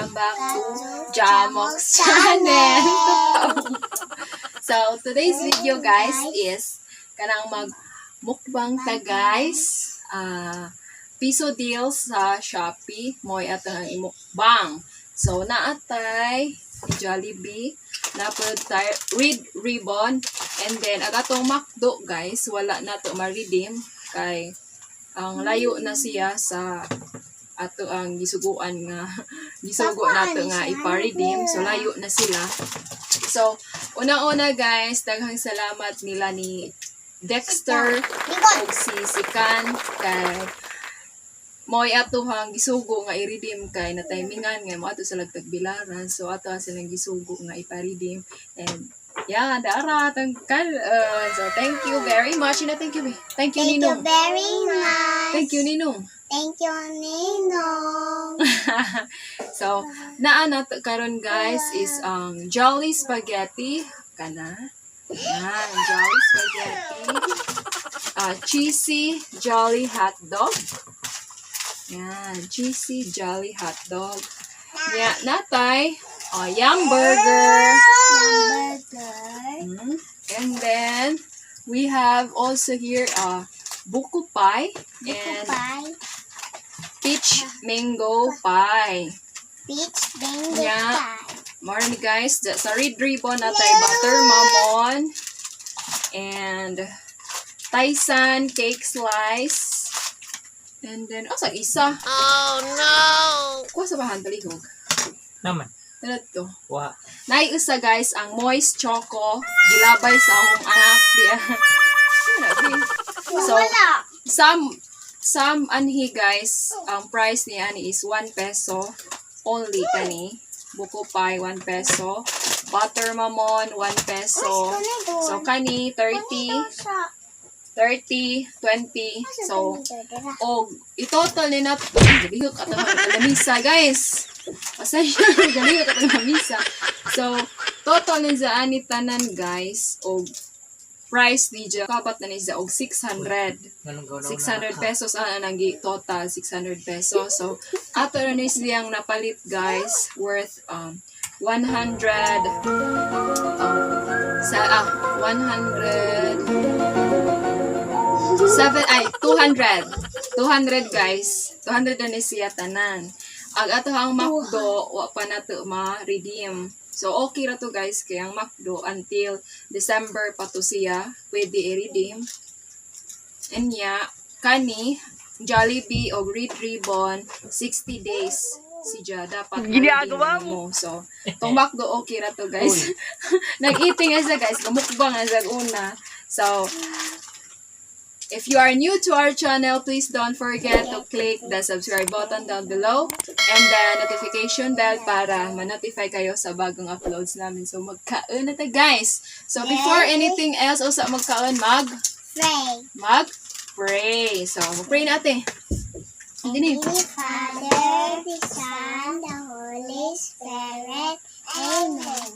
Welcome back to Jamox Channel. So, today's video, guys, is kanang mag mukbang ta, guys. Piso deals sa Shopee. Moy atong imukbang. So, naatay Jollibee, napod tayo Red Ribbon, and then ang atong McDo, guys, wala na to ma-redeem kay ang layo na siya sa ato ang gisuguan nga gisugo nato nga ipa-redeem. So layo na sila. So unang-una, guys, daghang salamat nila ni Dexter ug si Sikan kay mo'y atohang gisugo nga i-redeem kay na timingan nga mo ato sa Tagbilaran. So ato ang silang gisugo nga ipa-redeem and yeah, dara tangkal. So thank you very much na. Thank you, thank you. Thank you Ninong. Very much. Thank you, Ninong. Thank you, Ninong. So, naa na to karon, guys, is Jolly Spaghetti kana. Yan, Jolly Spaghetti. Cheesy Jolly Hot Dog. Yan, Cheesy Jolly Hot Dog. Ya, natay, oh, Yum Burger. Yum Burger. And then we have also here buko pie and Pie. Peach mango pie. Peach mango pie. More ni, guys, sa Red Ribbon natay butter mamon and Tyson cake slice. And then, oh, sa isa. Oh no! Kuha sa bahan, palihog. Naman. Ano to? Wa. Naiusa, guys, ang moist choco. Gilabay sa akong anak. Di, ah. Ano, di. So, Wala. some anhi, guys, ang price niya ani is 1 peso only kani. Buko pie, 1 peso. Butter mamon, 1 peso. So, kani, 30, 30, 20. So, og itotal ni na, galihok ka tong lamisa, guys. Pasensya, galihok ka tong lamisa. So, total ni sa ani tanan, guys, og price ni dya, kapat na ni siya og 600. Ganun gaw na 600 pesos ang nagi total 600 pesos. So ato na ni siyang napalit, guys, worth 100 sa 100 7 ay 200 200, guys, 200 na ni siya tanan. Ang ato ang McDo, wa pa na to ma-redeem. So okay ra to, guys, kay ang McDo until December pa to siya pwede i-redeem. Anya, kani, Jollibee o Red Ribbon, 60 days si Ja dapat Ginagawa mo. So, tong McDo okay ra to, guys. Nag-eating nga siya, guys, gumukbang nga siya una. So, if you are new to our channel, please don't forget to click the subscribe button down below and the notification bell para ma-notify kayo sa bagong uploads namin. So, magkaon na ta, guys. So, before anything else, usa magkaon, mag Pray. mag pray. So, mag-pray natin. Hindi ni. The Father, the Son, the Holy Spirit. Amen.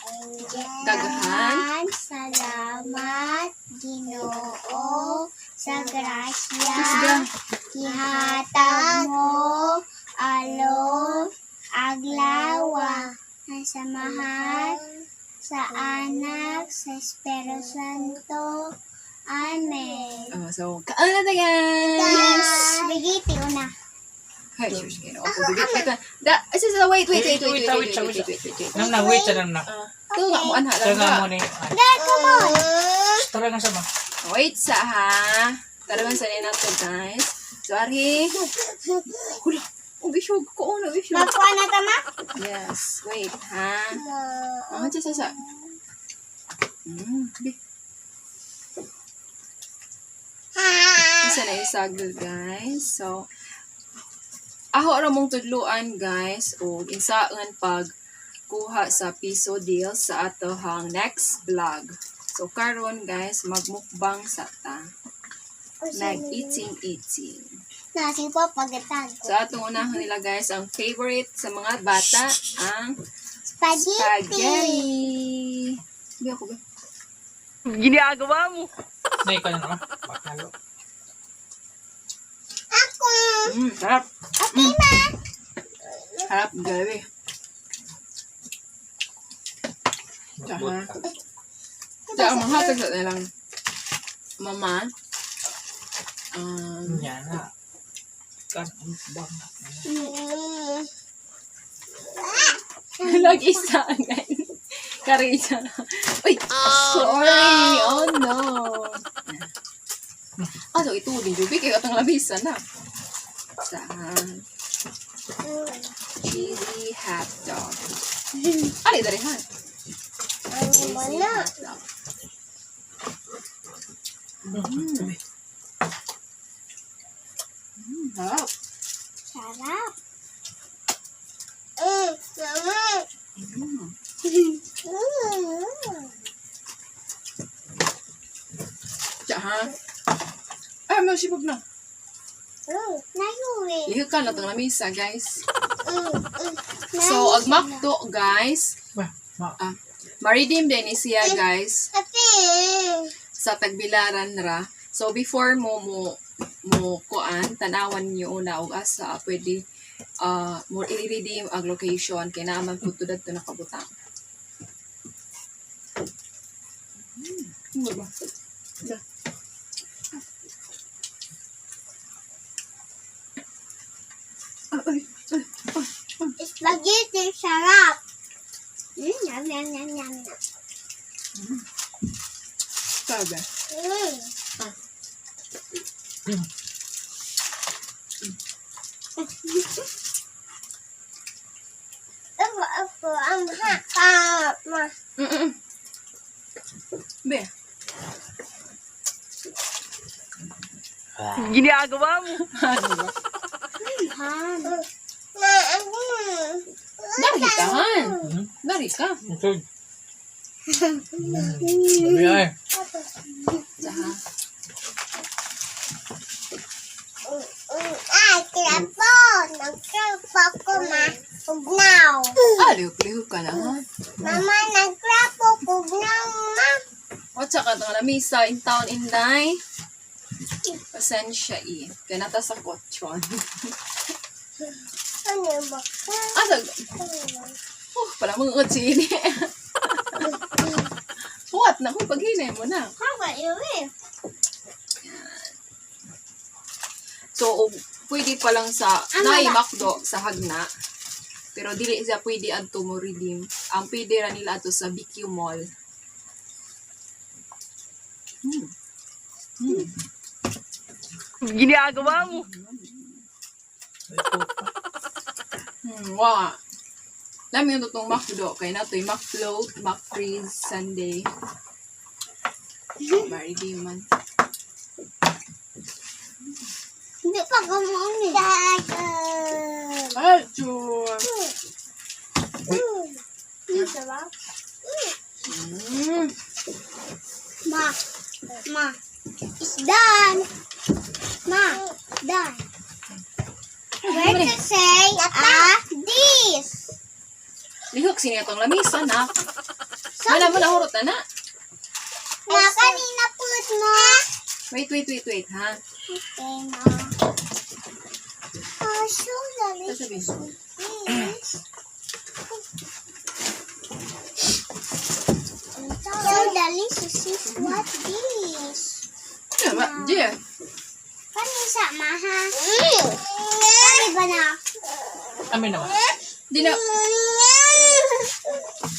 Angel, Daghan. Salamat, Ginoo, sa grasya. Tusga. Gihatag mo, alon, aglawa, ang samahan sa Anak, sa Espiritu Santo. Amen. Oh, so, kaon na ta, guys! Spaghetti una. Hey, shush, kaya ako bigit. Wait, da, asa, wait, wait, wait, wait, wait, wait, wait, wait, wait, wait, wait. Nam na, wait sa nam na. Ah, ito nga mo anha Sa lang nga ba? mo ni. Dad, come on! Tara nga sa ma. Wait sa ha. Tara sa na to, guys. So, Ari. Hula. Oh, isyog ko. Oh, isyog. Magkuha na tama? Yes. Wait, ha. Ah, sa, sa. Bi. Isa na isagol, guys. So, ako ra mong tudluan, guys, og insaon pag kuha sa piso deal sa atohang next vlog. So karon, guys, magmukbang sa ta. Nag-eating eating. Nasi po pagkatag. So atong unahon nila, guys, ang favorite sa mga bata, ang Spaghetti. spaghetti. Hindi ako ba? Ginagawa mo. Na ikaw na naman. Bakalo. Ako. Sarap. Okay ma. Harap gabi. Tsaka, tsaka manghatag sa nilang mama. Yan na. Kan mukbang. Lagi isa, guys. Karisa. Uy, sorry. Oh, no. Ah, so ito din, Juby. Kaya itong lamisa na. Sa cheesy hot dog. Ali, dari ha. Ano mo Cheesy na? hot dog. Harap. Sarap. Tsaka, ay, may sibog na. Nayuwi. Lihok ka na itong lamisa, guys. So, ag McDo, guys, Ba, ma. ah, ma-redeem din ni siya, guys, Kape. sa Tagbilaran ra. So, before mo mo mo kuan, tanawan niyo una og asa pwede mo i-redeem ang location kay naa man pud to dadto nakabutang. Ano ba? Da. Ah, ay, ay, ay. Spaghetti sarap. Yum, yum, yum, yum, yum. Sabi. Ako, ako, ang ha, ma. Be. Ginagawa mo. Ano ba? Han. Na, ako. Dari ka, han. Dari ka. Ito. Sabi ay. Saha. Ay, trapo. Nagtrapo ko, ma. Ugnaw. Ah, lihok-lihok ka na, ha? Mama, nagtrapo ko, ugnaw, ma. O, tsaka itong lamisa in town inday. Pasensya eh. Kaya nata sa kotson. Ano ba? Ah, sag... Oh, pala mga kutsini. What? Naku, paghinay mo na. How about you? So, og, pwede pa lang sa Ano naay ba? McDo sa Hagna. Pero dili siya pwede adto mo redeem. Ang pwede ra nila adto sa BQ Mall. Ginagawa mo. Wa. Lami yung totoong McDo. Kaya na to'y McFloat, McFreeze, Sunday. Ma-redeem man. Hindi pa gumawa. Ay, sure. Ma, ma, it's done. Ma, done. Where to say ah this? Lihok sini atong lamisa na. Wala mo na hurot na na. Ma, kanina put mo. Wait, wait, wait, wait, ha? Okay, ma. Oh, so delicious. Sasabihin. So delicious is what this? Ano ba? Di. Kanisa, ma, ha? Kani ba na? Amin naman. Di na.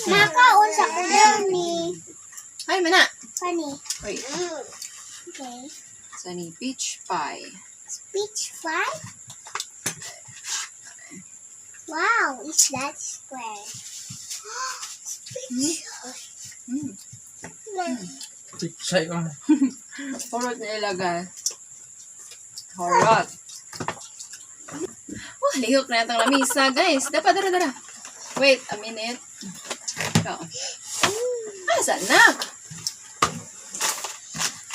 Makaon sa kudami. Ay, mana. Kani. Wait. Okay. Sunny peach pie. Peach pie? Wow, is that square? Peach. Chichay ko na. Horot na ilagay. Horot. Oh, lihok na itong lamisa, guys. Dapat, dara, dara. Wait a minute. Ikaw. Ah, saan na?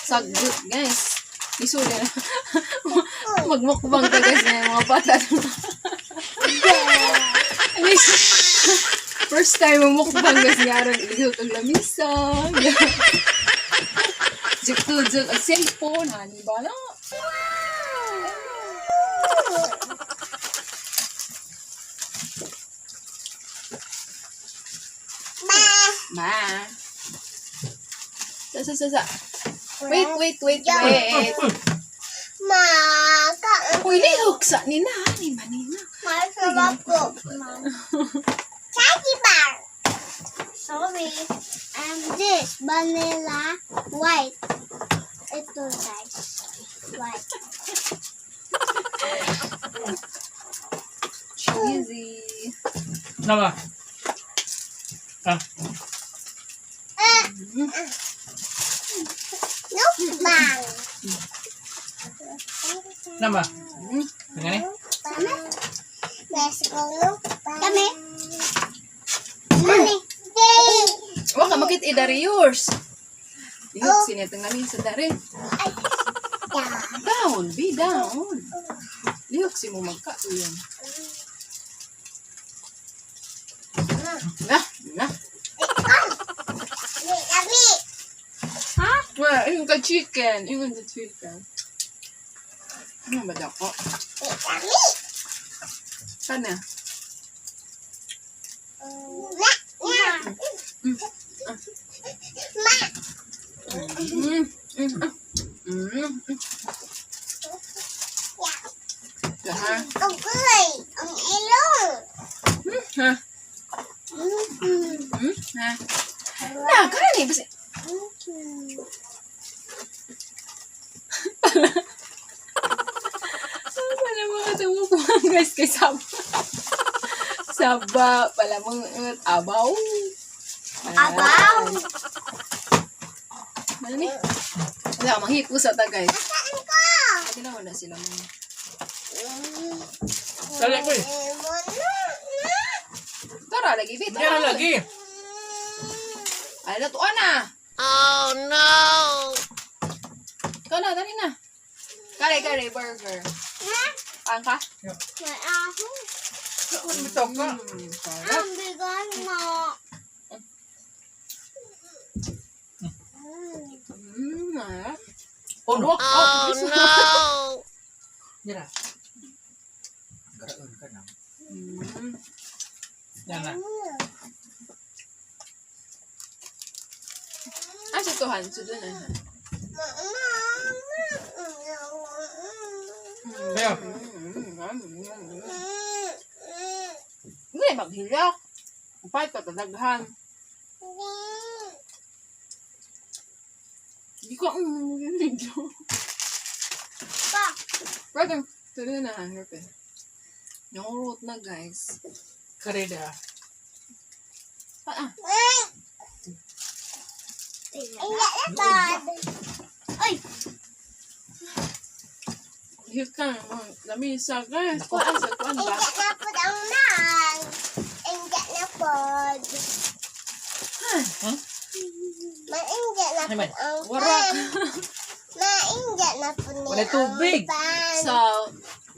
Sagot, guys. Isuli na. Magmukbang ka, guys, na yung mga bata. First time mamukbang, guys, nga rin. Lihok ang lamisa. Juk-juk, ang cellphone, hani ba na? Ma. Sa, sa, sa, sa. Wait, wait, wait, wait. Ma, ka. Uy, lihok sa nina. Ni manina. Masarap po. Candy bar. Sorry. And this vanilla white. Ito, guys. White. Cheesy. Nama. Ah, Eh. Mukbang. Nama. Mm. Nga ni? Kami. Let's go mukbang. Kami. Kami. Yay! Wa ka makit idari yours. Lihok sinetang sa dari. Ay. Yeah. Down, be down. Lihok si mo magkauyon. Na, na. Kami. Ha? Wa, yung ka chicken, yung ka chicken. Ano ba dako? Kami. Kana. Na. Na. Ma. Mm. Mm. Yeah. Ha. Ang gulay. Ang ilong. Ha. Mm. Ha. Na, kana ni basi. Pala mga tumukuha, guys, kay Saba. Saba, pala mga abaw. Abaw. Ano ni? Wala, manghipo sa ta, guys. Saan ko? Pwede na wala sila mga. Dali ko eh. Tara, lagi, be. Yan Tara na lagi. Ay, natuwa na. Oh, no. Ikaw na, dali na. Kare, kare, burger. Ang ka? May aho. Bitaw ka. Sarap. Ang bigat mo. Sarap. Oh, no. Oh, no. Yan na. Garaon ka na. Yan na. Ah, sa tuhan. Sa tuhan. Kaya. Hindi, maghilak. Upay ka, talaghan. Hindi ko, video. Pa. Brother, tuloy na, hanapin. Nangurot na, guys. Kareda. Ah, ah. Ay, Hit ka, lamisa, guys. Kuan sa kuan ba? ingat na po ang nang. Ingat na po. Hmm? Maingat na po Naman. ang Warak. pan. Maingat na po ni Wala tubig. ang pan. So,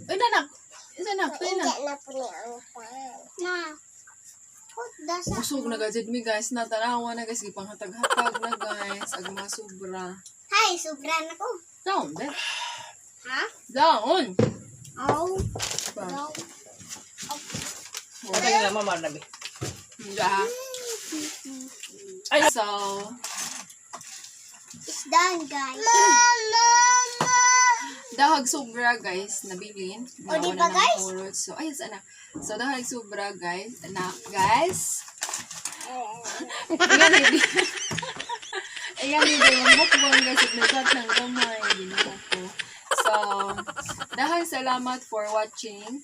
uy, nanak. Isa nak, tayo na. Maingat na po ni ang pan. Na. Put the sa. Busog na gajud mi, guys. Natanawa na, guys. Gipanghatag-hatag na, guys. Ag mga sobra. Hay, sobra na ko. Down, be. Ha? Down. Oh. Ba. No. Wala na mama na be. Yeah. Ay, So, It's done, guys. Mama, dahag sobra, guys, nabilin. O, di Nawa ba, na ng guys? Hulot. So, ayun, sana. So, dahag sobra, guys. Na, guys. Ayan, hindi. Ayan, hindi. Mukbang, guys. At nasat ng gamay. Ginawa ko. So, dahil salamat for watching.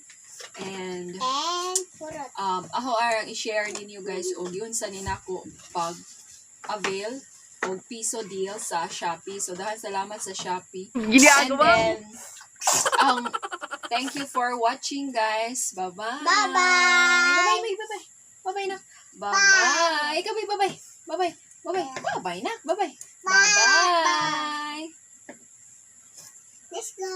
And, And purot. ako arang i-share ninyo, guys, og yun sa ninako pag avail og piso deal sa Shopee. So dahil salamat sa Shopee. Ginagawa mo. And then, thank you for watching, guys. Bye-bye. Bye-bye. Bye-bye, bye-bye. Bye-bye na. Bye-bye. Ikaw, bye-bye. Bye-bye. Bye-bye. Bye-bye na. Bye-bye. Bye-bye. Let's go.